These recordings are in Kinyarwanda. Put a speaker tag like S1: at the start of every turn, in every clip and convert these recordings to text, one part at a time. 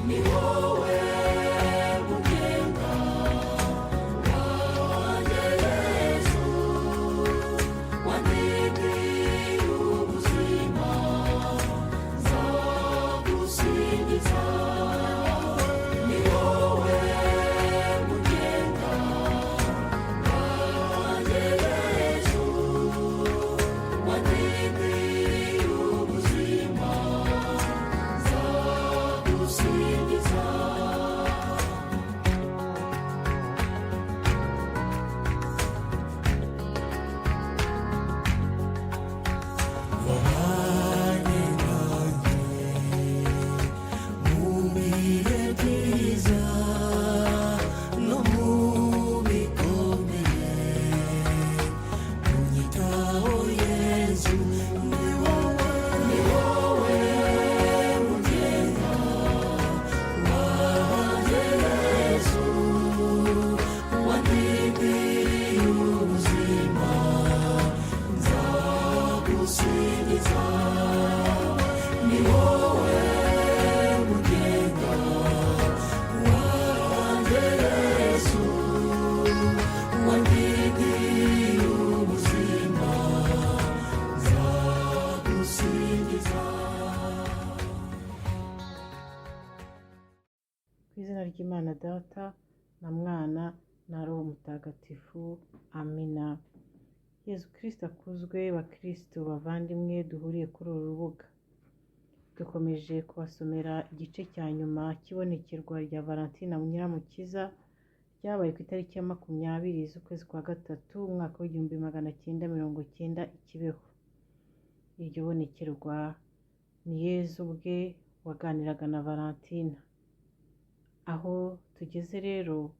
S1: Ni wowe mugenga wanjye Yezu, wandindiye ubuzima, nzagusingiza. Ni wowe mugenga wanjye Yezu, wandindiye ubuzima, nzagusingiza.
S2: Wabanye nanjye mu bihe byiza no mu bikomeye, unyitaho Yezu, ni wowe,
S1: Ni wowe mugenga wanjye Yezu, wandindiye ubuzima, nzagusingiza. Ni wowe mugenga wanjye Yezu, wandindiye ubuzima, nzagusingiza.
S3: Ku izina ry'Imana Data na Mwana na Roho Mutagatifu, amina. Yezu Kristo akuzwe. Bakristo bavandimwe duhuriye kuri uru rubuga, dukomeje kubasomera igice cya nyuma cy'ibonekerwa rya Valentina Nyiramukiza ryabaye ku itariki ya 20 z'ukwezi kwa gatatu, umwaka w'1990 i Kibeho. Iryo bonekerwa ni Yezu ubwe waganiraga na Valentina. Aho tugeze rero,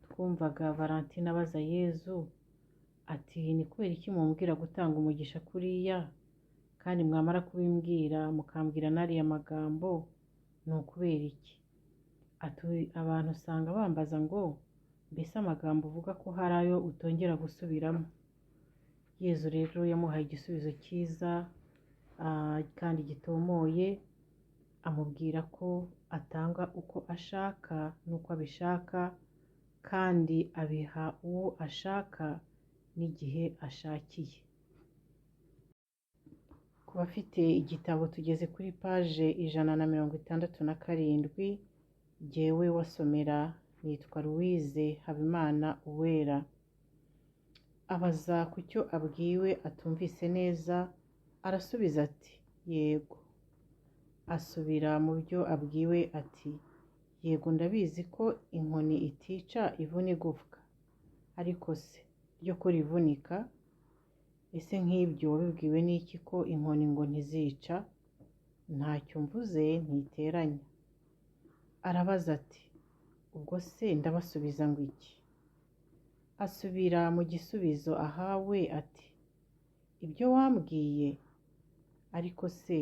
S3: twumvaga Valentina abaza Yezu ati: "Ni kubera iki mumbwira gutanga umugisha kuriya, kandi mwamara kubimbwira mukambwira n'ariya magambo, ni ukubera iki?" Ati: "Abantu usanga bambaza ngo mbese amagambo uvuga ko hari ayo utongera gusubiramo?" Yezu rero yamuhaye igisubizo cyiza kandi gitomoye, amubwira ko atanga uko ashaka n'uko abishaka, kandi abiha uwo ashaka n'igihe ashakiye. Ku bafite igitabo, tugeze kuri paje 167. Jyewe wasomera nitwa Louise Habimana Uwera. Abaza ku cyo abwiwe atumvise neza, arasubiza ati: "Yego." Asubira mu byo abwiwe ati: "Yego, ndabizi ko inkoni itica ivuna igufwa, ariko se ryo ko rivunika? Ese nk'ibyo wabibwiwe n'iki ko inkoni ngo ntizica?" "Ntacyo mvuze, ntiteranya." Arabaza ati: "Ubwo se ndabasubiza ngo iki?" Asubira mu gisubizo ahawe ati: "Ibyo wambwiye. Ariko se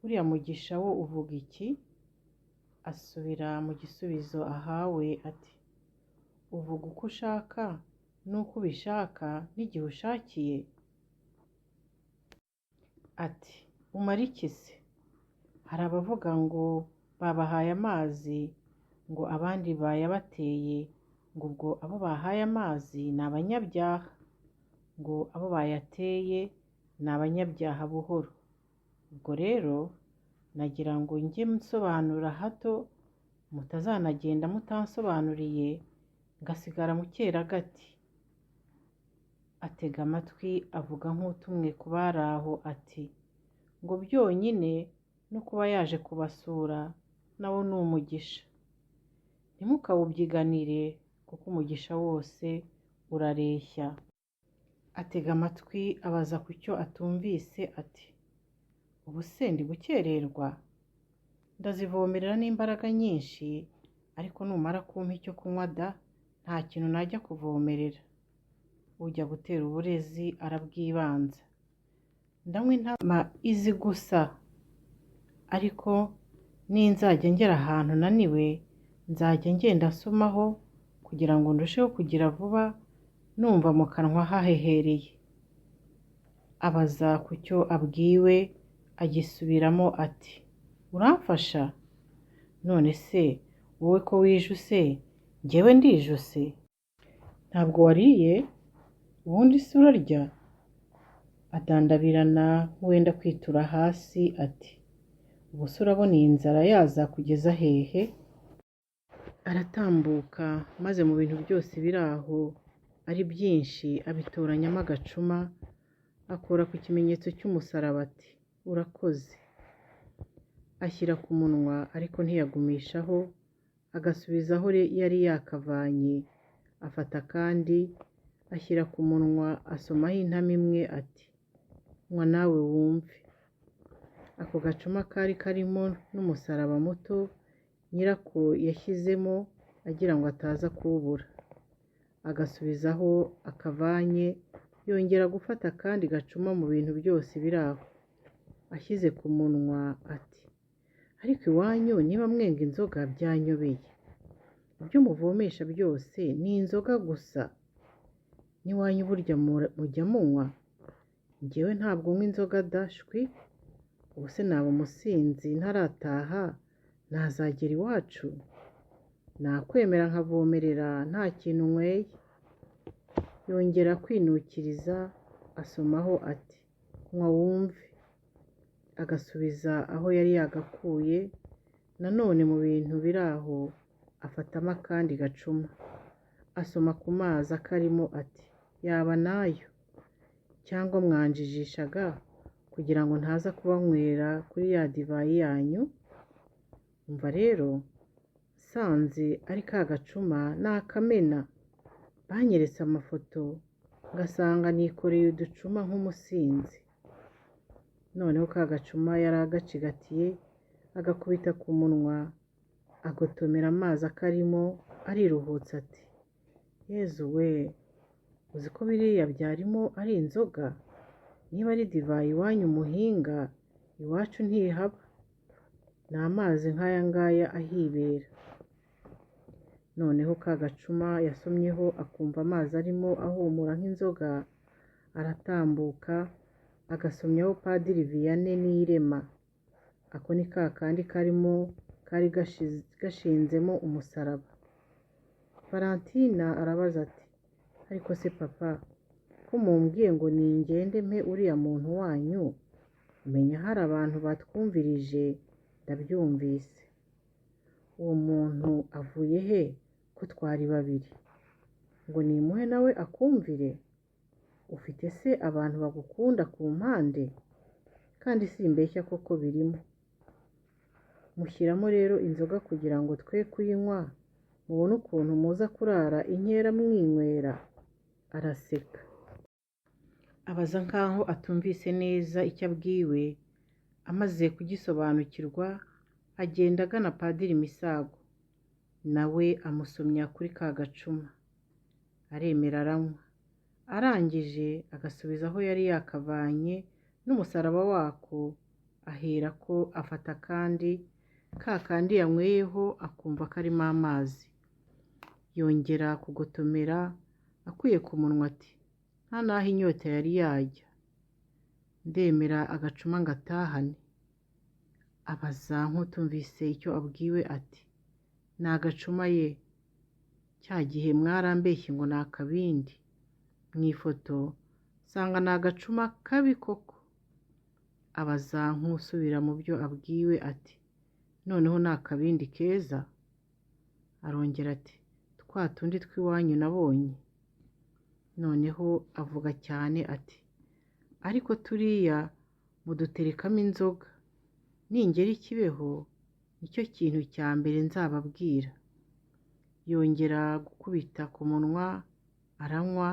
S3: uriya mugisha wo uvuga iki?" Asubira mu gisubizo ahawe ati: "Uvuga uko ushaka n'uko ubishaka n'igihe ushakiye." Ati: "Umara iki se? Hari abavuga ngo babahaye amazi, ngo abandi bayabateye, ngo ubwo abo bahaye amazi ni abanyabyaha, ngo abo bayateye ni abanyabyaha buhoro. Ubwo rero nagira ngo njye nsobanura, hato mutazanagenda mutansobanuriye, ngasigara mu cyeragati." Atega amatwi, avuga nk'utumwe ku bari aho ati: "Ngo byonyine no kuba yaje kubasura nawo ni umugisha. Ntimukawubyiganire, kuko umugisha wose urareshya." Atega amatwi, abaza ku cyo atumvise ati: "Ubu se ndi gukererwa? Ndazivomerera n'imbaraga nyinshi, ariko numara kumpa icyo kunywa da, nta kintu najya kuvomerera. Ujya gutera uburezi arabwibanza. Ndanywa intama izi gusa, ariko ninzajya ngera ahantu naniwe, nzajya ngenda nsomaho kugira ngo ndusheho kugira vuba, numva mu kanwa hahehereye." Abaza ku cyo abwiwe, agisubiramo ati: "Uramfasha?" None se wowe ko wijuse, njyewe ndijuse? Ntabwo wariye? Ubundi se urarya? Adandabirana nk'uwenda kwitura hasi ati ubu se urabona iyi nzara yaza kugeza hehe? Aratambuka maze mu bintu byose biri aho ari byinshi abitoranyamo agacuma, akora ku kimenyetso cy'umusaraba ati urakoze. Ashyira ku munwa ariko ntiyagumishaho, agasubiza aho yari yakavanye, afata akandi ashyira ku munwa asomaho intama imwe ati nywa nawe wumve. Ako gacuma kari karimo n'umusaraba muto nyirako yashyizemo agira ngo ataza kuwubura. Agasubiza aho akavanye, yongera gufata akandi gacuma mu bintu byose biri aho, ashyize ku munwa ati ariko iwanyu niba mwenga inzoga byanyobeye, ibyo muvomesha byose ni inzoga gusa, n'iwanyu burya mujya munywa? Njyewe ntabwo nywa inzoga da shwi, ubu se naba umusinzi ntarataha nazagera iwacu? Nakwemera nkavomerera nta kintu nyweye. Yongera kwinukiriza asomaho ati nywa wumve. Agasubiza aho yari yagakuye, nanone mu bintu biri aho afatamo akandi gacuma, asoma ku mazi akarimo ati yaba nayo, cyangwa mwanjijishaga kugira ngo ntaza kubanywera kuri ya divayi yanyu? Umva rero nsanze ari ka gacuma nakamena, banyeretse amafoto ngasanga nikoreye uducuma nk'umusinzi. Noneho ka gacuma yari agacigatiye, agakubita ku munwa, agotomera amazi akarimo, ariruhutsa ati Yezu we, uzi ko biriya byarimo ari inzoga? Niba ari divayi iwanyu muhinga, iwacu ntihaba, ni amazi nk'aya ngaya ahibera. Noneho ka gacuma yasomyeho akumva amazi arimo ahumura nk'inzoga, aratambuka agasomyaho Padiri Vianney Niyirema. Ako ni ka kandi karimo kari gashinzemo umusaraba. Valentina arabaza ati ariko se papa, ko mumbwiye ngo ningende mpe uriya muntu wanyu, umenya hari abantu batwumvirije ndabyumvise. Uwo muntu avuye he ko twari babiri? Ngo nimuhe nawe akumvire? Ufite se abantu bagukunda ku mpande? Kandi simbeshya koko birimo. Mushyiramo rero inzoga kugira ngo twe kuyinywa, mubone ukuntu muza kurara inkera mwinywera. Araseka. Abaza nkaho atumvise neza icyo abwiwe, amaze kugisobanukirwa agenda agana Padiri Misago, nawe amusomya kuri ka gacuma. Aremera aranywa. Arangije agasubiza aho yari yakavanye n'umusaraba wako, aherako afata akandi, ka kandi yanyweyeho akumva karimo amazi. Yongera kugotomera akuye ku munwa ati nta n'aho inyota yari yajya, ndemera agacuma ngatahane. Abaza nk'utumvise icyo abwiwe ati ni agacuma ye, cya gihe mwarambeshye ngo ni akabindi, mu ifoto nsanga ni agacuma kabi koko. Abaza nk'usubira mu byo abwiwe ati noneho ni akabindi keza? Arongera ati twa tundi tw'iwanyu nabonye. Noneho avuga cyane ati ariko turiya muduterekamo inzoga, ningera i Kibeho nicyo kintu cya mbere nzababwira. Yongera gukubita ku munwa aranywa,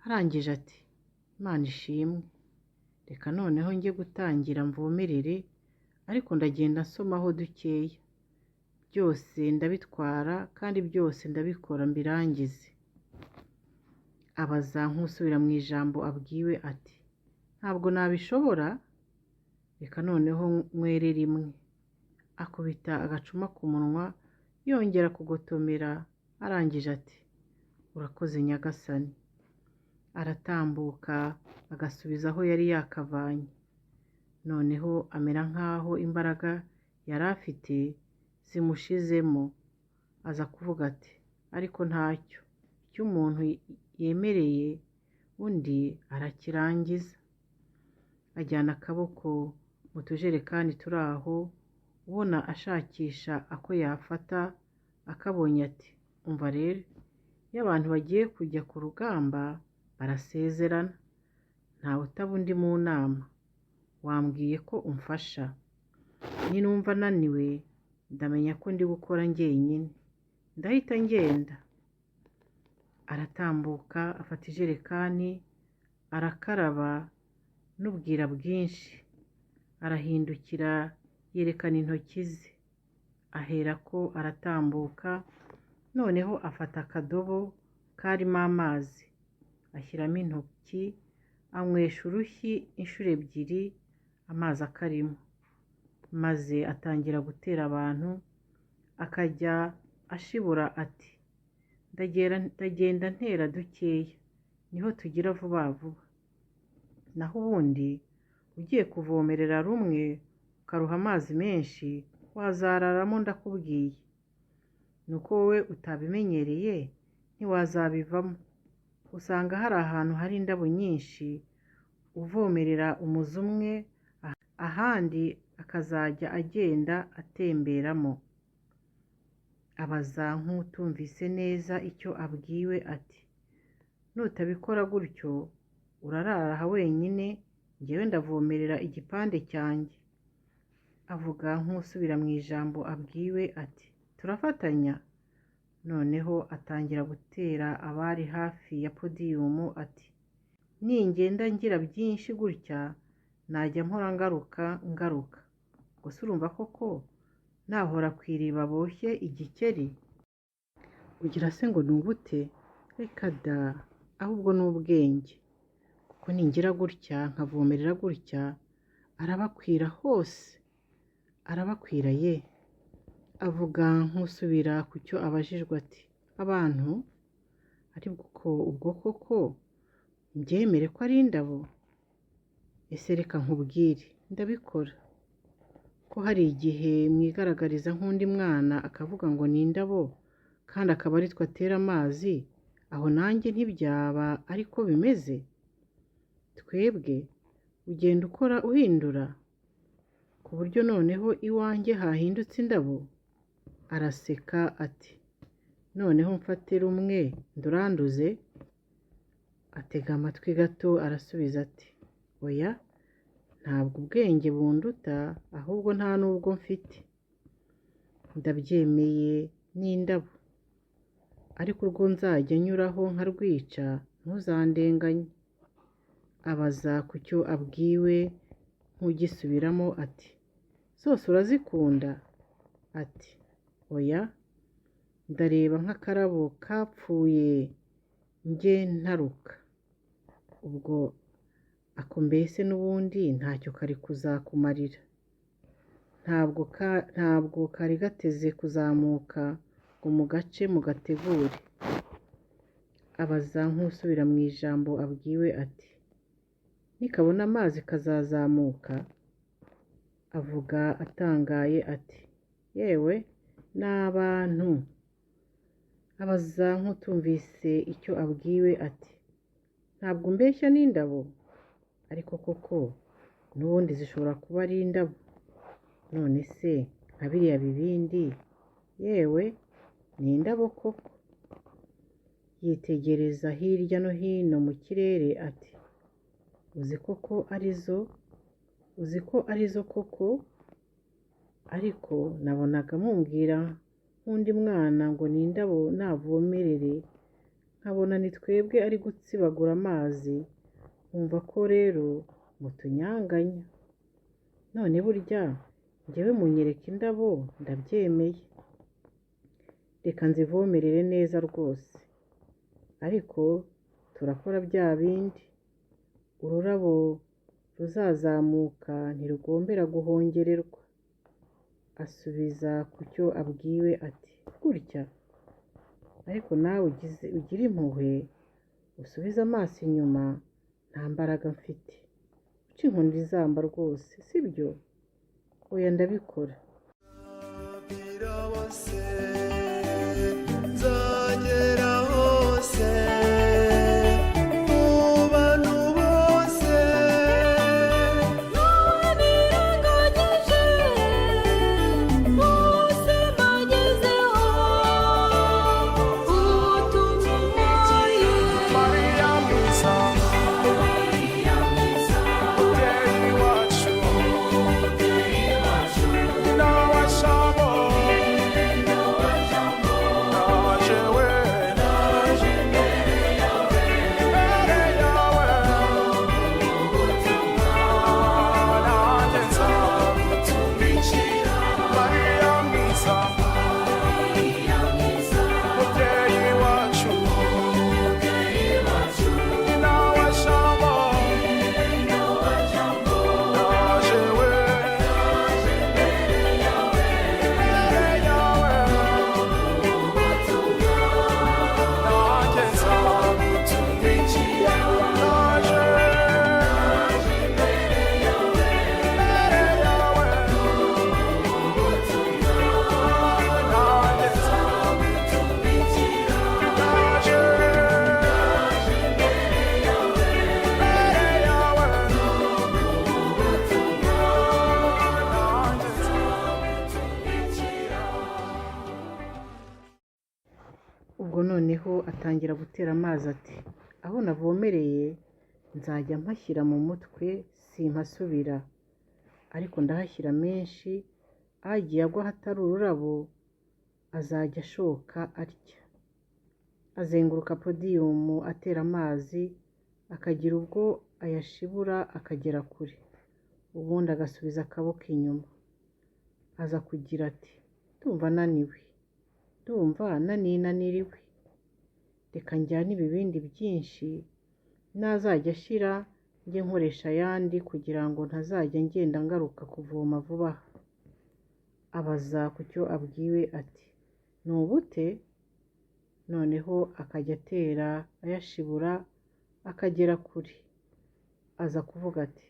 S3: arangije ati Imana ishimwe, reka noneho njye gutangira mvomerere, ariko ndagenda nsomaho dukeya, byose ndabitwara kandi byose ndabikora mbirangize. Abaza nk'usubira mu ijambo abwiwe ati ntabwo nabishobora, reka noneho nywere rimwe. Akubita agacuma ku munwa, yongera kugotomera, arangije ati urakoze Nyagasani. Aratambuka agasubiza aho yari yakavanye. Noneho amera nk'aho imbaraga yari afite zimushizemo. Aza kuvuga ati ariko ntacyo, icyo umuntu yemereye undi arakirangiza. Ajyana akaboko mu tujerekani turi aho, ubona ashakisha ako yafata, akabonye ati umva rero, iyo abantu bagiye kujya ku rugamba barasezerana, ntawe utaba undi mu nama. Wambwiye ko umfasha, ninumva naniwe ndamenya ko ndi gukora njyenyine, ndahita ngenda. Aratambuka afata ijerekani arakaraba n'ubwira bwinshi, arahindukira yerekana intoki ze, aherako aratambuka. Noneho afata akadobo karimo amazi ashyiramo intoki, anywesha urushyi inshuro ebyiri amazi akarimo, maze atangira gutera abantu, akajya ashibura ati ndagenda ntera dukeya, niho tugira vuba vuba. Naho ubundi ugiye kuvomerera rumwe ukaruha amazi menshi, wazararamo ndakubwiye. Nuko wowe utabimenyereye ntiwazabivamo. Usanga hari ahantu hari indabo nyinshi, uvomerera umuzi umwe, ahandi akazajya agenda atemberamo. Abaza nk'utumvise neza icyo abwiwe ati nutabikora gutyo urarara aha wenyine, njyewe ndavomerera igipande cyanjye. Avuga nk'usubira mu ijambo abwiwe ati turafatanya. Noneho atangira gutera abari hafi ya podiyumu ati ningenda ngira byinshi gutya najya mpora ngaruka ngaruka. Gusa urumva koko nahora ku iriba boshye igikeri? Ugira se ngo ni ubute? Reka da, ahubwo ni ubwenge. Kuko ningira gutya nkavomerera gutya, arabakwira hose, arabakwira ye. Avuga nk'usubira ku cyo abajijwe ati abantu, ariko ubwo koko mbyemere ko ari indabo? Ese reka nkubwire, ndabikora. Ko hari igihe mwigaragariza nk'undi mwana akavuga ngo ni indabo, kandi akaba ari twe atera amazi, aho nanjye ntibyaba ariko bimeze? Twebwe ugenda ukora uhindura, ku buryo noneho iwanjye hahindutse indabo? Araseka ati noneho mfate rumwe nduranduze? Atega amatwi gato arasubiza ati oya, ntabwo ubwenge bunduta, ahubwo nta n'ubwo mfite. Ndabyemeye n'indabo, ariko urwo nzajya nyuraho nkarwica ntuzandenganye. Abaza ku cyo abwiwe nk'ugisubiramo ati zose urazikunda? Ati oya, ndareba nk'akarabo kapfuye njye ntaruka. Ubwo ako mbese n'ubundi ntacyo kari kuzakumarira. Ntabwo kari gateze kuzamuka ngo mugace mugategure. Abaza nk'usubira mu ijambo abwiwe ati nikabona amazi kazazamuka? Avuga atangaye ati yewe n'abantu. Abaza nk'utumvise icyo abwiwe ati ntabwo umbeshya n'indabo? Ariko koko n'ubundi zishobora kuba ari indabo. None se nka biriya bibindi, yewe ni indabo koko. Yitegereza hirya no hino mu kirere ati uzi koko arizo, uzi ko arizo koko? Ariko nabonaga mumbwira nk'undi mwana ngo ni indabo navomerere, nkabona ni twebwe ari gutsibagura amazi, nkumva ko rero mutunyanganya. None burya njyewe munyereka indabo ndabyemeye, reka nzivomerere neza rwose. Ariko turakora bya bindi, ururabo ruzazamuka ntirugombera guhongererwa. Asubiza ku cyo abwiwe ati gutya? Ariko nawe ugire impuhwe, usubize amaso inyuma, nta mbaraga mfite. Uca inkoni izamba rwose, sibyo? Oya ndabikora.
S1: Bira hose, nzagera hose, mu bantu bose.
S4: Nirengagije bose bagezeho ubutumwa umpaye.
S5: Maria mwiza, mubyeyi wacu, nyina wa Jambo, naje we, imbere yawe, nanjye nzagutumikira. Maria mwiza, mubyeyi wacu, nyina wa Jambo, naje we, imbere yawe, nanjye nzagutumikira. Naje imbere yawe, nanjye nzagutumikira. Naje imbere yawe, nanjye nzagutumikira.
S3: Ubwo noneho atangira gutera amazi ati: "Aho navomereye nzajya mpashyira mu mutwe simpasubira, ariko ndahashyira menshi, agiye agwa ahatari ururabo azajya ashoka atya." Azenguruka podiyumu atera amazi, akagira ubwo ayashibura akagera kure, ubundi agasubiza akaboko inyuma. Aza kugira ati: "Ndumva naniwe, ndumva naninaniriwe, reka njyane ibibindi byinshi, nazajya ashira njye nkoresha ayandi kugira ngo ntazajya ngenda ngaruka kuvoma vuba aha." Abaza ku cyo abwiwe ati: "Ni ubute?" Noneho akajya atera ayashibura akagera kure. Aza kuvuga ati: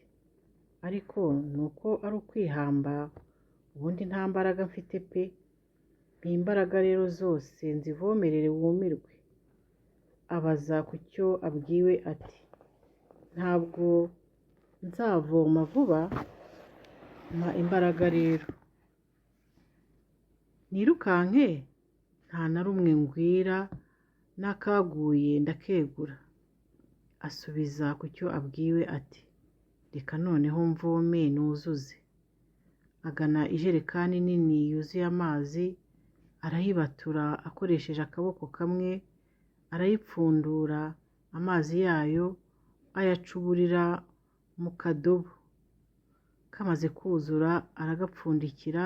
S3: "Ariko ni uko ari ukwihamba, ubundi nta mbaraga mfite pe! Mpa imbaraga rero zose nzivomerere wumirwe." Abaza ku cyo abwiwe ati: "Ntabwo nzavoma vuba, mpa imbaraga rero nirukanke, nta na rumwe ngwira, n'akaguye ndakegura." Asubiza ku cyo abwiwe ati: "Reka noneho mvome nuzuze." Agana ijerekani nini yuzuye amazi, arayibatura akoresheje akaboko kamwe, arayipfundura, amazi yayo ayacuburira mu kadobo. Kamaze kuzura aragapfundikira,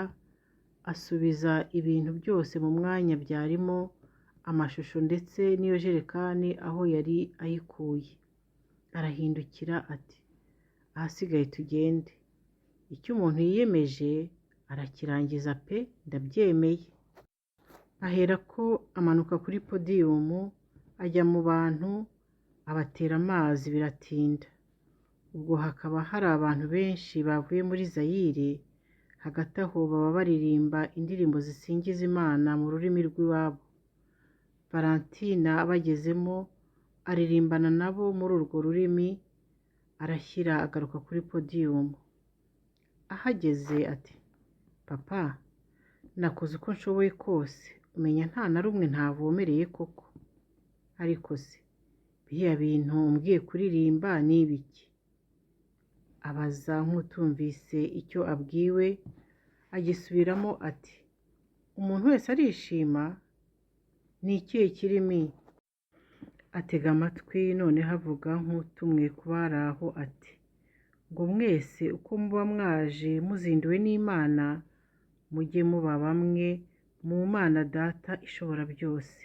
S3: asubiza ibintu byose mu mwanya byarimo, amashusho ndetse n'iyo jerekani aho yari ayikuye. Arahindukira ati: "Ahasigaye tugende. Icyo umuntu yiyemeje arakirangiza pe, ndabyemeye." Aherako amanuka kuri podiyumu ajya mu bantu, abatera amazi biratinda. Ubwo hakaba hari abantu benshi bavuye muri Zayire, hagati aho baba baririmba indirimbo zisingiza Imana mu rurimi rw'iwabo. Valentina abagezemo aririmbana nabo muri urwo rurimi, arashyira agaruka kuri podiyumu. Ahageze ati: "Papa, nakoze uko nshoboye kose, umenya nta na rumwe ntavomereye koko. Ariko se biriya bintu umbwiye kuririmba ni ibiki?" Abaza nk'utumvise icyo abwiwe, agisubiramo ati: "Umuntu wese arishima? Ni ikihe kirimi?" Atega amatwi, noneho avuga nk'utumwe ku bari aho ati: "Ngo mwese uko muba mwaje muzinduwe n'Imana, mujye muba bamwe mu Mana Data ishobora byose.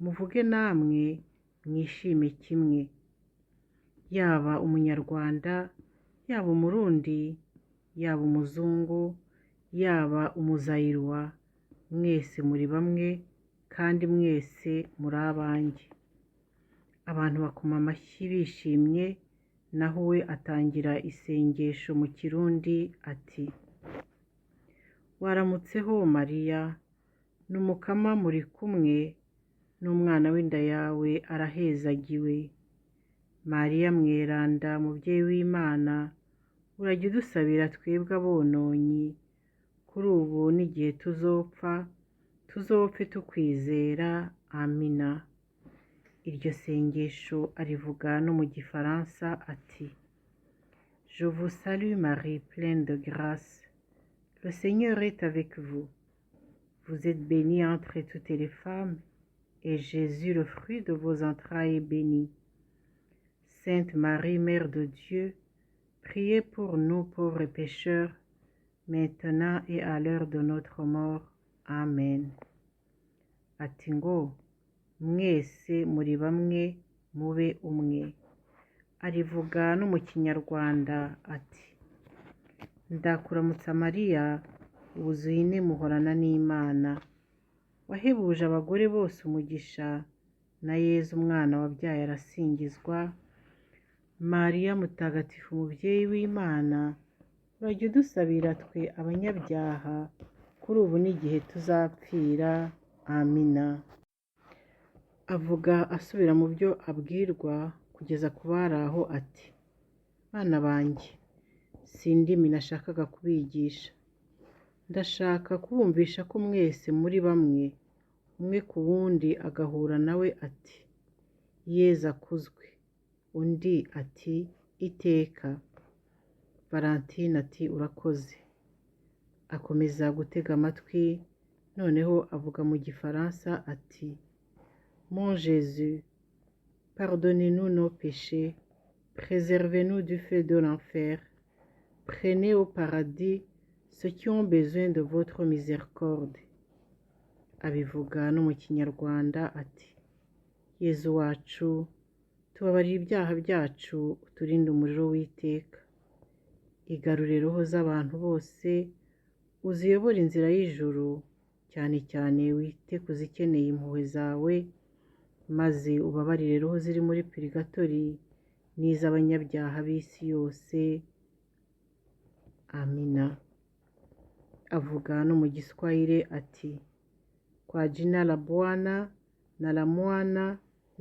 S3: Muvuge namwe mwishime kimwe. Yaba Umunyarwanda, yaba Umurundi, yaba umuzungu, yaba Umuzayirwa, mwese muri bamwe kandi mwese muri abanjye." Abantu bakoma amashyi bishimye, naho we atangira isengesho mu Kirundi ati: "Waramutseho Mariya, N'umukama muri kumwe, n'umwana w'inda yawe arahezagiwe. Mariya mweranda, mubyeyi w'Imana, urajya udusabira twebwe abononyi, kuri ubu n'igihe tuzopfa, tuzopfe tukwizera. Amina. Iryo sengesho arivuga no mu gifaransa ati: Je vous salue Marie, pleine de grâce. Le Seigneur est avec vous. Vous êtes bénie entre toutes les femmes, et Jésus, le fruit de vos entrailles, est béni. Sainte Marie, Mère de Dieu, priez pour nous pauvres pécheurs, maintenant et à l'heure de notre mort. Amen. Ati ngo mwese muri bamwe mube umwe. Arivuga no mu kinyarwanda ati: Ndakuramutsa Mariya, wuzuye muhorana n'Imana, wahebuje abagore bose umugisha, na Yezu umwana wabyaye arasingizwa. Mariya mutagatifu mubyeyi w'Imana, urajya udusabira twe abanyabyaha, kuri ubu n'igihe tuzapfira. Amina. Avuga asubira mu byo abwirwa kugeza ku bari aho ati: Bana banjye, si indimi nashakaga kubigisha, ndashaka kubumvisha ko mwese muri bamwe, umwe ku wundi agahura nawe ati: Yezu akuzwe, undi ati: Iteka. Valentine ati: Urakoze. Akomeza gutega amatwi, noneho avuga mu gifaransa ati: Mon Jésus, pardonnez-nous nos péchés, préservez-nous du feu de l'enfer, prenez au paradis ceux qui ont besoin de votre miséricorde. Abivuga no mu kinyarwanda ati: Yezu wacu, tubabarire ibyaha byacu, uturinde umuriro w'iteka, igarure roho z'abantu bose, uziyobore inzira y'ijuru, cyane cyane wite ku zikeneye impuhwe zawe, maze ubabarire roho ziri muri purigatori n'iz'abanyabyaha b'isi yose. Amina. Avuga no mu giswahili ati: Kwa jina la Bwana na la Mwana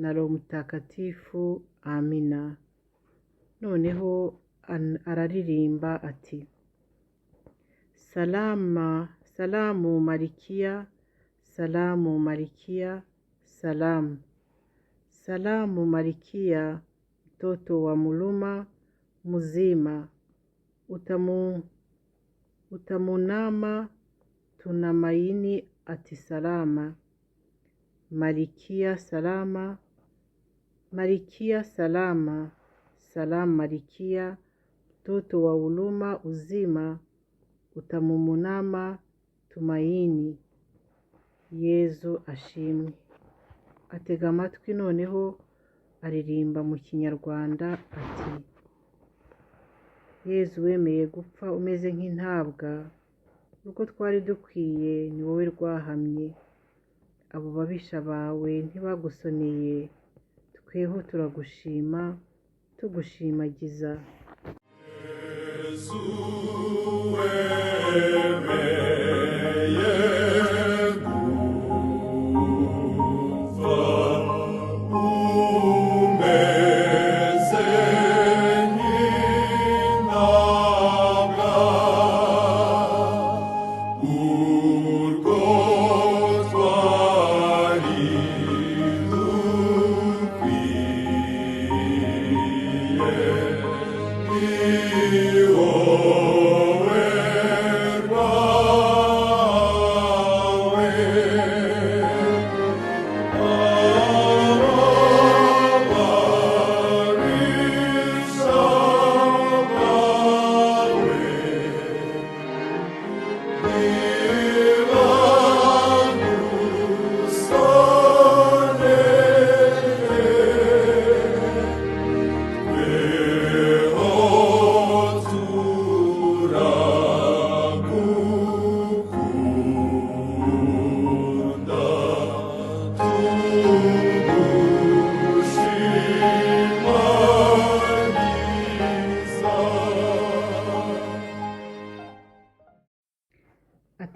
S3: na Roho Mtakatifu. Amina. Noneho araririmba ati: Salama, salamu Malikia, salamu Malikia, salamu. Salamu Malikia, mtoto wa Muluma mzima, utamunama tunamaini ati salama. Malikia salama, Malikia salama, salamu Malikia, mtoto wa uluma uzima, utamumunama tumaini. Yezu ashimwe. Atega amatwi, noneho aririmba mu kinyarwanda ati: Yezu wemeye gupfa umeze nk'intabwa, urwo twari dukwiye ni wowe rwahamye, abo babisha bawe ntibagusoneye, tweho turagushima tugushimagiza.
S5: Yezu wemeye gupfa umeze nk'intabwa, urwo twari dukwiye ni wowe.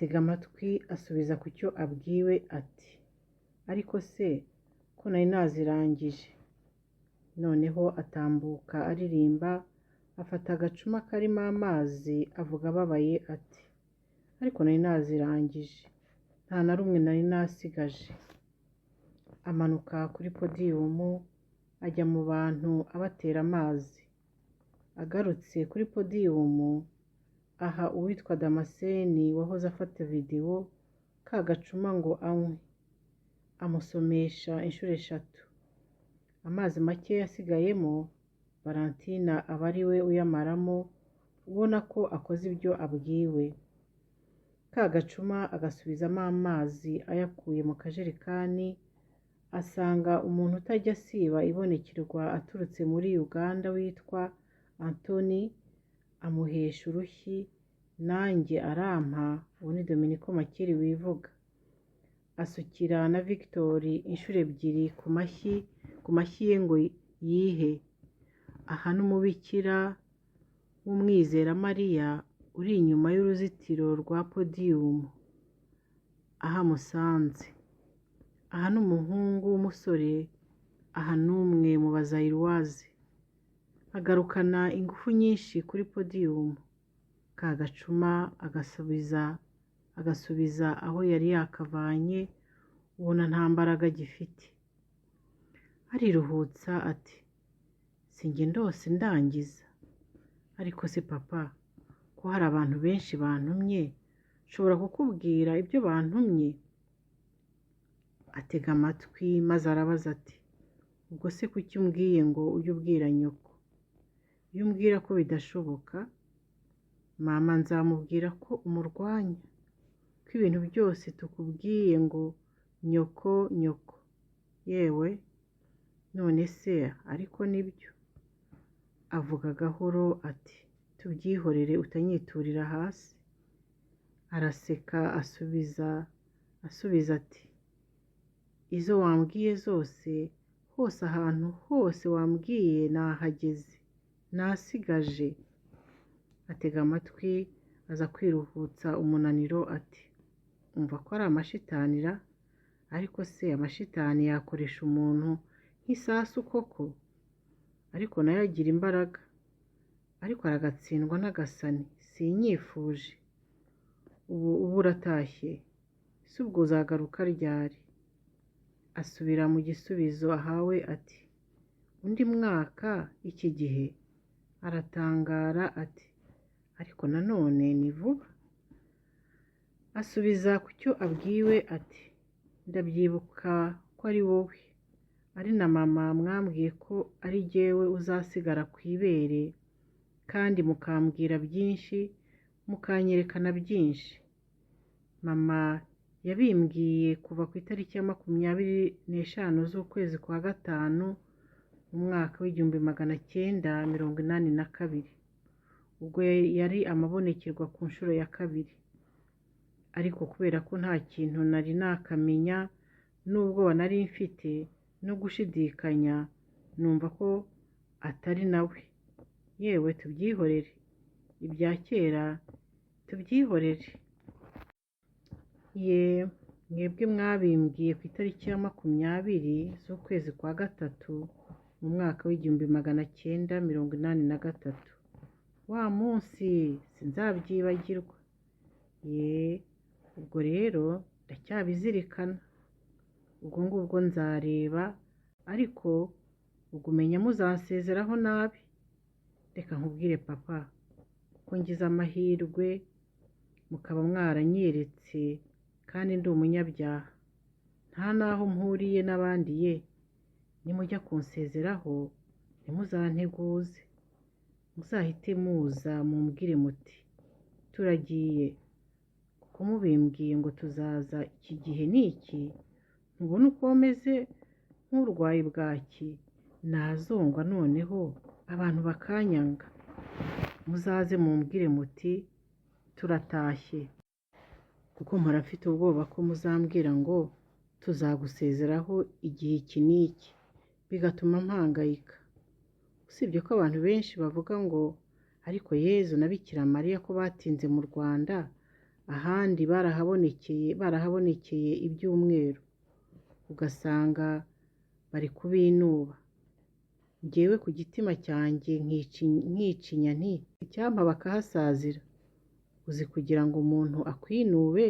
S3: Atega amatwi asubiza ku cyo abwiwe ati ariko se ko nari nazirangije. Noneho atambuka aririmba, afata agacuma karimo amazi avuga ababaye ati ariko nari nazirangije, nta na rumwe nari nasigaje. Amanuka kuri podiyumu ajya mu bantu abatera amazi. Agarutse kuri podiyumu aha uwitwa Damascene wahoze afata videwo ka gacuma ngo anywe, amusomesha inshuro 3. Amazi make yasigayemo Valentina aba ari we uyamaramo, ubona ko akoze ibyo abwiwe. Ka gacuma agasubizamo amazi ayakuye mu kajerekani, asanga umuntu utajya asiba ibonekerwa aturutse muri Uganda witwa Anthony, amuhesha urushyi, nanjye arampa, uwo ni Dominiko Makeri wivuga. Asukira na Victor inshuro 2 ku mashyi ye ngo yihe. Aha n'umubikira w'umwizeramariya uri inyuma y'uruzitiro rwa podiyumu, aho amusanze. Aha n'umuhungu w'umusore, aha n'umwe mu bazayiruwaze. Agarukana ingufu nyinshi kuri podiyumu, ka gacuma agasubiza aho yari yakavanye, ubona nta mbaraga agifite. Ariruhutsa ati sinjye ndose ndangiza. Ariko se papa, ko hari abantu benshi bantumye, nshobora kukubwira ibyo bantumye? Atega amatwi maze arabaza ati ubwo se kuki umbwiye ngo ujye ubwira nyoko? Iyo umbwira ko bidashoboka, mama nzamubwira ko umurwanya, ko ibintu byose tukubwiye ngo nyoko nyoko. Yewe none se ariko nibyo? Avuga gahoro ati tubyihorere utanyiturira hasi. Araseka asubiza ati izo wambwiye zose, hose ahantu hose wambwiye nahageze, nasigaje. Atega amatwi aza kwiruhutsa umunaniro ati umva ko ari amashitanira, ariko se amashitani yakoresha umuntu nk'isasu koko? Ariko nayo agira imbaraga, ariko aragatsindwa n'agasani, sinyifuje. Ubu uratashye, si ubwo uzagaruka ryari? Asubira mu gisubizo ahawe ati undi mwaka iki gihe. Aratangara ati ariko nanone ni vuba. Asubiza ku cyo abwiwe ati ndabyibuka ko ari wowe, ari na mama mwambwiye ko ari jyewe uzasigara ku ibere, kandi mukambwira byinshi, mukanyerekana byinshi. Mama yabimbwiye kuva ku itariki ya 25 z'ukwezi kwa 5 mu mwaka w'1982, ubwo yari amabonekerwa ku nshuro ya 2. Ariko kubera ko nta kintu nari nakamenya n'ubwoba nari mfite no gushidikanya, numva ko atari nawe. Yewe tubyihorere, ibya kera tubyihorere. Ye mwebwe mwabimbwiye ku itariki ya 20 z'ukwezi kwa 3 mu mwaka w'1983. Wa munsi sinzabyibagirwa. Ye ubwo rero ndacyabizirikana. Ubwo ngubwo nzareba, ariko ubwo umenya muzansezeraho nabi. Reka nkubwire papa, kuko ngize amahirwe mukaba mwaranyeretse kandi ndi umunyabyaha, nta n'aho mpuriye n'abandi. Ye nimujya kunsezeraho ntimuzanteguze, muzahite muza mumbwire muti turagiye, kuko mubimbwiye ngo tuzaza iki gihe n'iki, ntubona uko meze nk'urwaye bwaki, nazongwa noneho abantu bakanyanga. Muzaze mumbwire muti turatashye, kuko mpora mfite ubwoba ko muzambwira ngo tuzagusezeraho igihe iki n'iki, bigatuma mpangayika. Usibye ko abantu benshi bavuga ngo ariko Yezu na Bikira Mariya ko batinze mu Rwanda, Ahandi barahabonekeye ibyumweru, ugasanga bari kubinuba. Njyewe ku gitima cyanjye nkicinya nti icyampa bakahasazira. Uzi kugira ngo umuntu akwinube,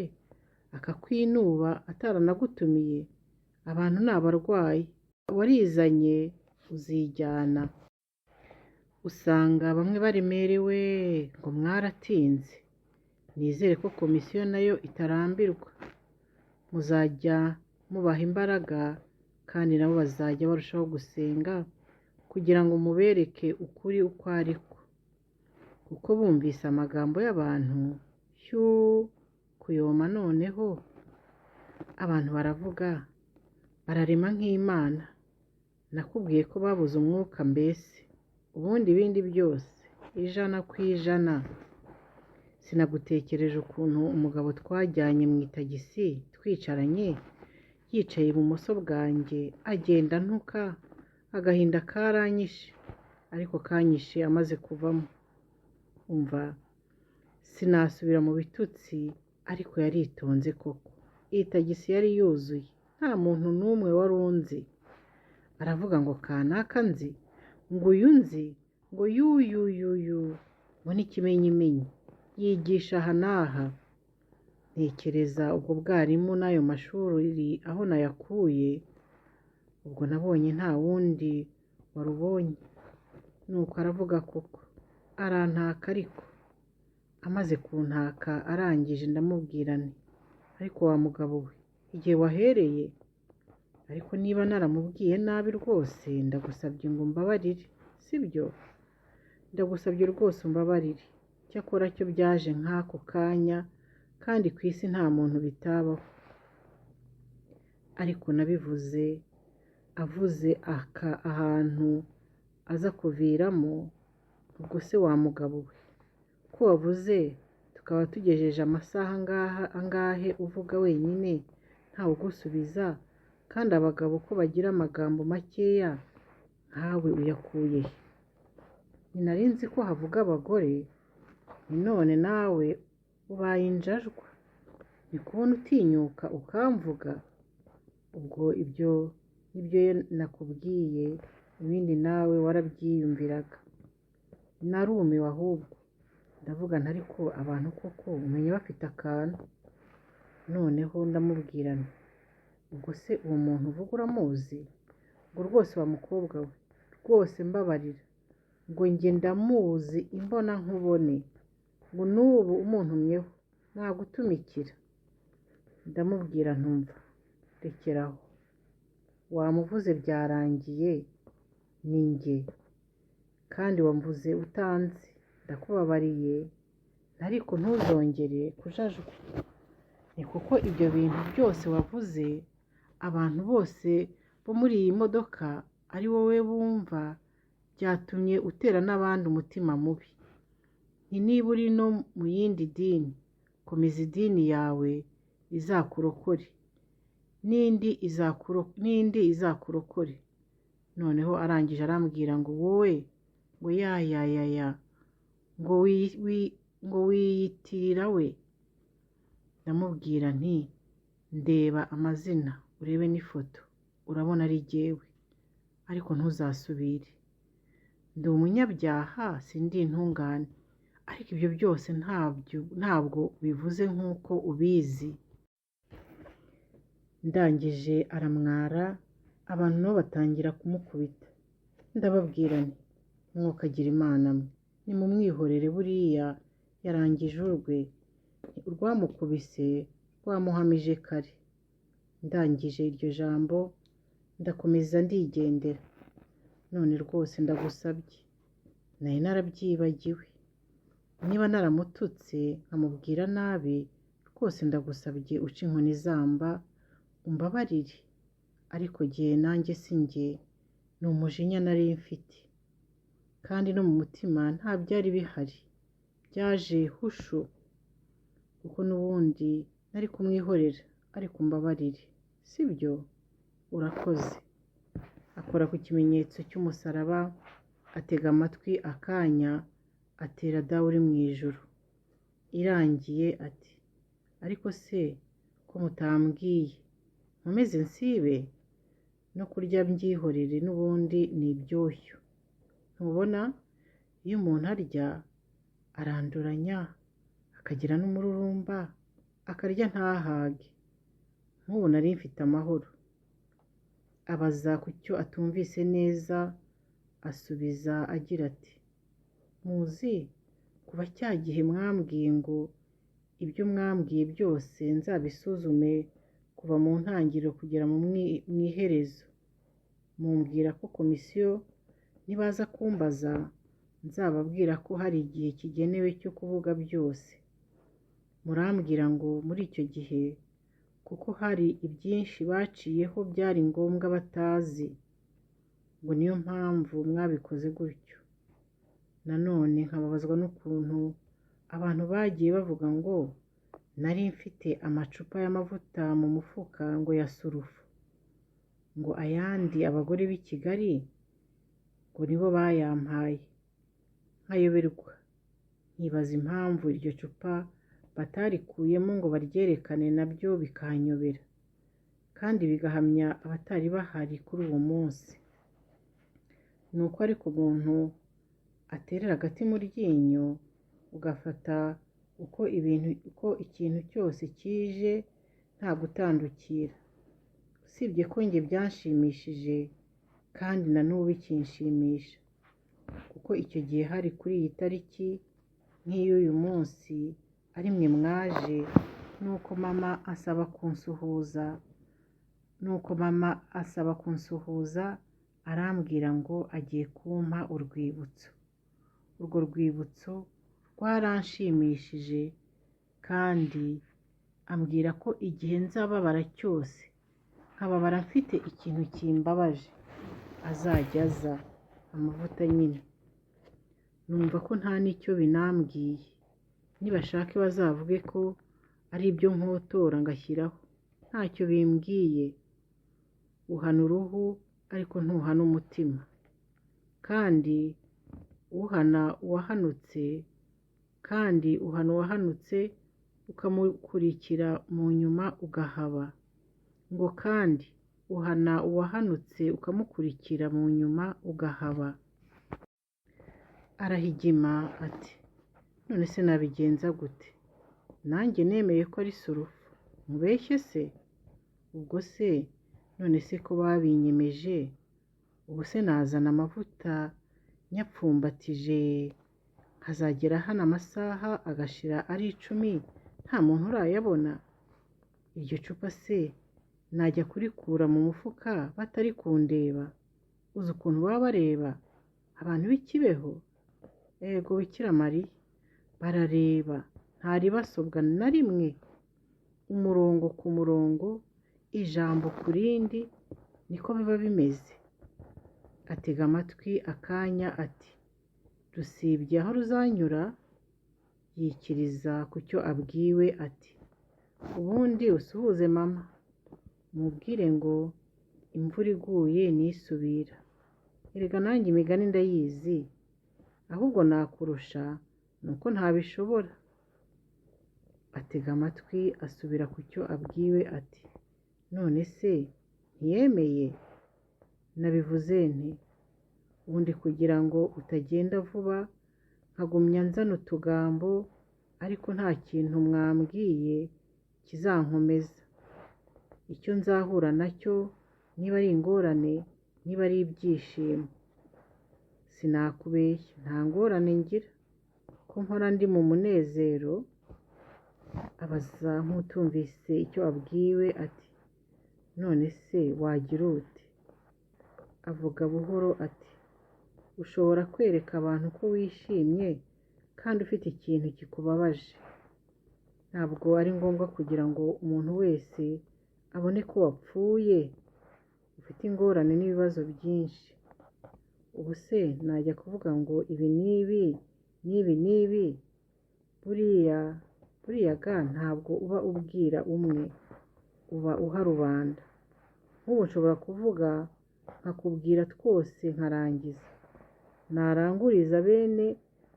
S3: akakwinuba ataranagutumiye? Abantu ni abarwayi, warizanye uzijyana. Usanga bamwe baremerewe ngo mwaratinze. Nizere ko komisiyo nayo itarambirwa. Muzajya mubaha imbaraga kandi nabo bazajya barushaho gusenga kugira ngo mubereke ukuri uko ari ko. Kuko bumvise amagambo y'abantu, shyuu, kuyoma noneho. Abantu baravuga, bararema nk'Imana. Nakubwiye ko babuze umwuka mbese, ubundi ibindi byose 100%. Sinagutekereje ukuntu umugabo twajyanye mu itagisi twicaranye, yicaye ibumoso bwanjye, agenda antuka, agahinda karanyishe, ariko kanyishe amaze kuvamo. Umva, sinasubira mu bitutsi, ariko yaritonze koko. Iyi tagisi yari yuzuye, nta muntu n'umwe wari unzi. Aravuga ngo kanaka nzi, ngo uyu nzi, ngo yuyuyuyu, ngo n'ikimenyimenyi, yigisha aha n'aha. Ntekereza ubwo bwarimu n'ayo mashuri aho nayakuye, ubwo nabonye nta wundi warubonye. Nuko aravuga koko, arantaka ariko. Amaze kuntaka arangije ndamubwira nti, ariko wa mugabo we, igihe wahereye, ariko niba naramubwiye nabi rwose ndagusabye ngo umbabarire, sibyo? Ndagusabye rwose umbabarire. Cyakora cyo byaje nk'ako kanya, kandi ku isi nta muntu bitabaho. Ariko nabivuze, avuze aka ahantu aza kuviramo, ubwo se wa mugabo we, ko wavuze tukaba tugejeje amasaha angahe uvuga wenyine ntawe ugusubiza, kandi abagabo ko bagira amagambo makeya nkawe uyakuye he? Nari nzi ko havuga abagore, ni none nawe ubaye injajwa. Ni kubona utinyuka ukamvuga, ubwo ibyo nibyo nakubwiye, ibindi nawe warabyiyumviraga. Narumiwe ahubwo, ndavuga nti ariko abantu koko umenya bafite akantu. Noneho ndamubwira nti, ubwo se uwo muntu uvuga uramuzi? Ngo rwose wa mukobwa we, rwose mbabarira, ngo njye ndamuzi imbona nkubone, ngo n'ubu umuntumyeho nagutumikira. Ndamubwira ntumva, rekeraho, wamuvuze byarangiye, ni njye, kandi wamvuze utanzi, ndakubabariye, ariko ntuzongere kujajwa. Ni kuko ibyo bintu byose wavuze, abantu bose bo muri iyi modoka ari wowe bumva, byatumye utera n'abandi umutima mubi. Nti niba uri no mu yindi dini, komeza idini yawe izakurokore, n'indi izakurokore. Noneho arangije arambwira ngo wowe, ngo ya ya ya ya, ngo wiyitirira we. Ndamubwira nti ndeba amazina urebe n'ifoto, urabona ari jyewe, ariko ntuzasubire. Ndi umunyabyaha, sindi intungane, ariko ibyo byose ntabwo bivuze nk'uko ubizi. Ndangije aramwara, abantu nabo batangira kumukubita. Ndababwira nti mwokagira Imana mwe, nimumwihorere buriya yarangije urwe, urwamukubise rwamuhamije kare. Ndangije iryo jambo ndakomeza ndigendera. None rwose ndagusabye, nari narabyibagiwe, niba naramututse nkamubwira nabi, rwose ndagusabye uce inkoni izamba umbabarire, ariko jye nanjye si njye, ni umujinya nari mfite, kandi no mu mutima nta byari bihari, byaje hushu, kuko n'ubundi nari kumwihorera, ariko umbabarire, sibyo? Urakoze. Akora ku kimenyetso cy'umusaraba, atega amatwi akanya, atera Dawe uri mu ijuru. Irangiye ati Ariko se ko mutambwiye, nkomeze nsibe? No kurya mbyihorere n'ubundi ni ibyoshyo. Ntubona iyo umuntu arya aranduranya, akagira n'umururumba, akarya ntahage. Nk'ubu nari mfite amahoro. Abaza ku cyo atumvise neza, asubiza agira ati: "Muzi kuva cya gihe mwambwiye ngo ibyo mwambwiye byose nzabisuzume kuva mu ntangiriro kugera mu iherezo. Mumbwira ko komisiyo nibaza kumbaza nzababwira ko hari igihe kigenewe cyo kuvuga byose. Murambwira ngo muri icyo gihe kuko hari ibyinshi baciyeho byari ngombwa batazi, ngo niyo mpamvu mwabikoze gutyo. Nanone nkababazwa n'ukuntu abantu bagiye bavuga ngo nari mfite amacupa y'amavuta mu mufuka ngo ya surufu, ngo ayandi abagore b'i Kigali ngo nibo bayampaye. Nkayoberwa, nkibaza impamvu iryo cupa batarikuyemo ngo baryerekane, nabyo bikanyobera, kandi bigahamya abatari bahari kuri uwo munsi. Ni uko ariko umuntu aterera agati mu ryinyo, ugafata uko ibintu, uko ikintu cyose kije nta gutandukira. Usibye ko njye byanshimishije kandi na n'ubu bikinshimisha, kuko icyo gihe hari kuri iyi tariki nk'iy'uyu munsi ari mwe mwaje, nuko mama ansaba kunsuhuza, nuko mama asaba kunsuhuza, arambwira ngo agiye kumpa urwibutso. Urwo rwibutso rwaranshimishije, kandi ambwira ko igihe nzababara cyose, nkababara mfite ikintu kimbabaje, azajya aza, amavuta nyine. Numva ko nta n'icyo binambwiye. Nibashake bazavuge ko ari ibyo nkotora ngashyiraho, ntacyo bimbwiye. Uhana uruhu ariko ntuhana umutima. Kandi uhana uwahanutse, kandi uhana uwahanutse ukamukurikira mu nyuma ugahaba. Ngo kandi uhana uwahanutse ukamukurikira mu nyuma ugahaba. Arahigima ati: "None se nabigenza gute? Nanjye nemeye ko ari surufu, mubeshye se? Ubwo se none se ko babinyemeje, ubu se nazana amavuta nyapfumbatije nkazagera hano amasaha agashira ari 10 nta muntu urayabona? Iryo cupa se najya kurikura mu mufuka batari kundeba? Uzi ukuntu baba bareba abantu b'i Kibeho? Ego Bikira Mariya, barareba ntaribasobwa na rimwe, umurongo ku murongo, ijambo ku rindi, niko biba bimeze." Atega amatwi akanya ati: "Rusibye aho ruzanyura?" Yikiriza ku cyo abwiwe ati: "Ubundi usuhuze mama, umubwire ngo imvura iguye nisubira. Erega nanjye imigani ndayizi, ahubwo nakurusha ni uko ntabishobora." Atega amatwi asubira ku cyo abwiwe ati: "None se ntiyemeye? Nabivuze nte? Ubundi kugira ngo utagenda vuba nkagumya nzana utugambo, ariko nta kintu mwambwiye kizankomeza. Icyo nzahura nacyo niba ari ingorane, niba ari ibyishimo. Sinakubeshya nta ngorane ngira, ko mpora ndi mu munezero." Abaza nk'utumvise icyo abwiwe ati: "None se wagira ute?" Avuga buhoro ati: "Ushobora kwereka abantu ko wishimye kandi ufite ikintu kikubabaje. Ntabwo ari ngombwa kugira ngo umuntu wese abone ko wapfuye, ufite ingorane n'ibibazo byinshi. Ubu se najya kuvuga ngo ibi n'ibi n'ibi n'ibi? Buriya buriya ga ntabwo uba ubwira umwe, uba uha rubanda. Nk'ubu nshobora kuvuga nkakubwira twose nkarangiza. Naranguriza bene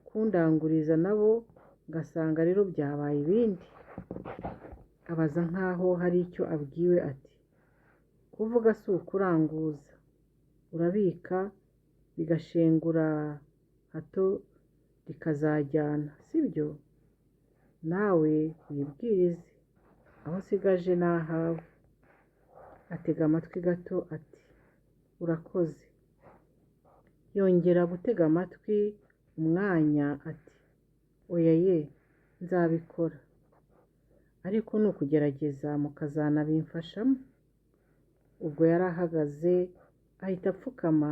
S3: kundanguriza nabo ngasanga rero byabaye ibindi. Abaza nk'aho hari icyo abwiwe ati kuvuga si ukuranguza, urabika bigashengura hato rikazajyana, sibyo? Nawe wibwirize, aho nsigaje ni ahawe. Atega amatwi gato ati urakoze. Yongera gutega amatwi umwanya ati oya ye, nzabikora, ariko ni ukugerageza mukazanabimfashamo. Ubwo yari ahagaze ahita apfukama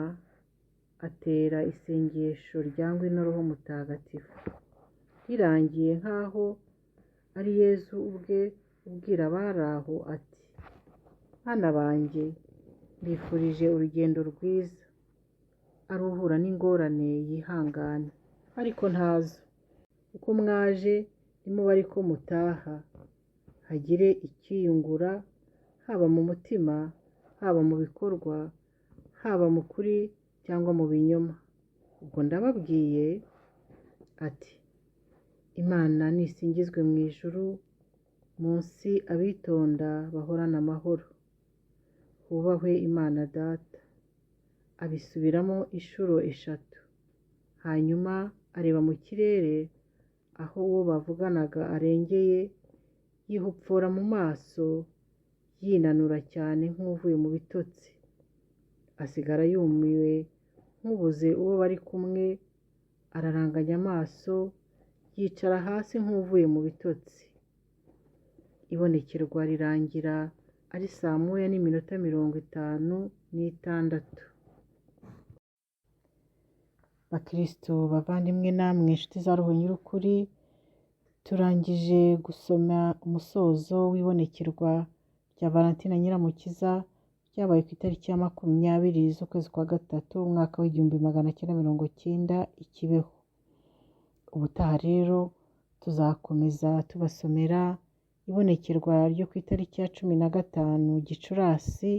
S3: atera isengesho rya Ngwino Roho Mutagatifu. Rirangiye nk'aho ari Yezu ubwe ubwira abari aho ati bana banjye, mbifurije urugendo rwiza. Ari uhura n'ingorane yihangane, ariko ntazo. Uko mwaje nimube ariko mutaha, hagire icyiyungura haba mu mutima, haba mu bikorwa, haba mu kuri cyangwa mu binyoma. Ubwo ndababwiye ati Imana nisingizwe mu ijuru, munsi abitonda bahorane amahoro. Hubahwe Imana Data. Abisubiramo inshuro eshatu. Hanyuma areba mu kirere aho uwo bavuganaga arengeye, yihupfura mu maso, yinanura cyane nk'uvuye mu bitotsi. Asigara yumiwe nk'ubuze uwo bari kumwe, araranganya amaso, yicara hasi nk'uvuye mu bitotsi. Ibonekerwa rirangira ari saa 1:56. Bakristu bavandimwe namwe inshuti za Roho Nyir'ukuri, turangije gusoma umusozo w'ibonekerwa rya Valentina Nyiramukiza ryabaye ku itariki ya 20 z'ukwezi kwa gatatu umwaka w'1990 i Kibeho. Ubutaha rero tuzakomeza tubasomera ibonekerwa ryo ku itariki ya 15 Gicurasi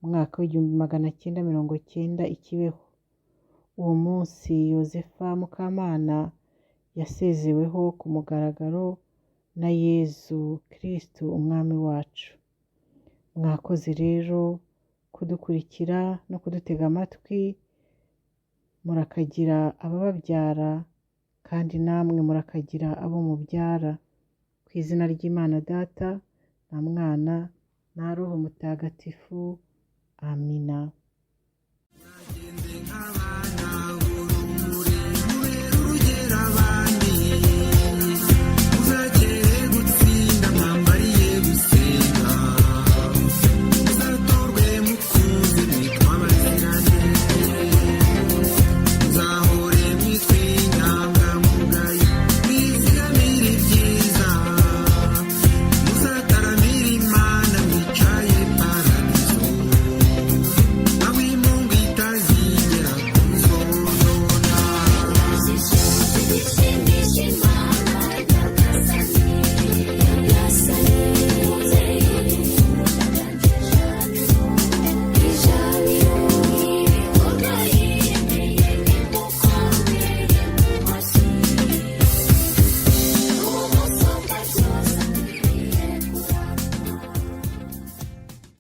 S3: umwaka w'1990 i Kibeho. Uwo munsi Yozefa Mukamana yasezeweho ku mugaragaro na Yezu Kristu Umwami wacu. Mwakoze rero kudukurikira no kudutega amatwi, murakagira abababyara kandi namwe murakagira abo mubyara. Ku izina ry'Imana Data na Mwana na Roho Mutagatifu. Amina.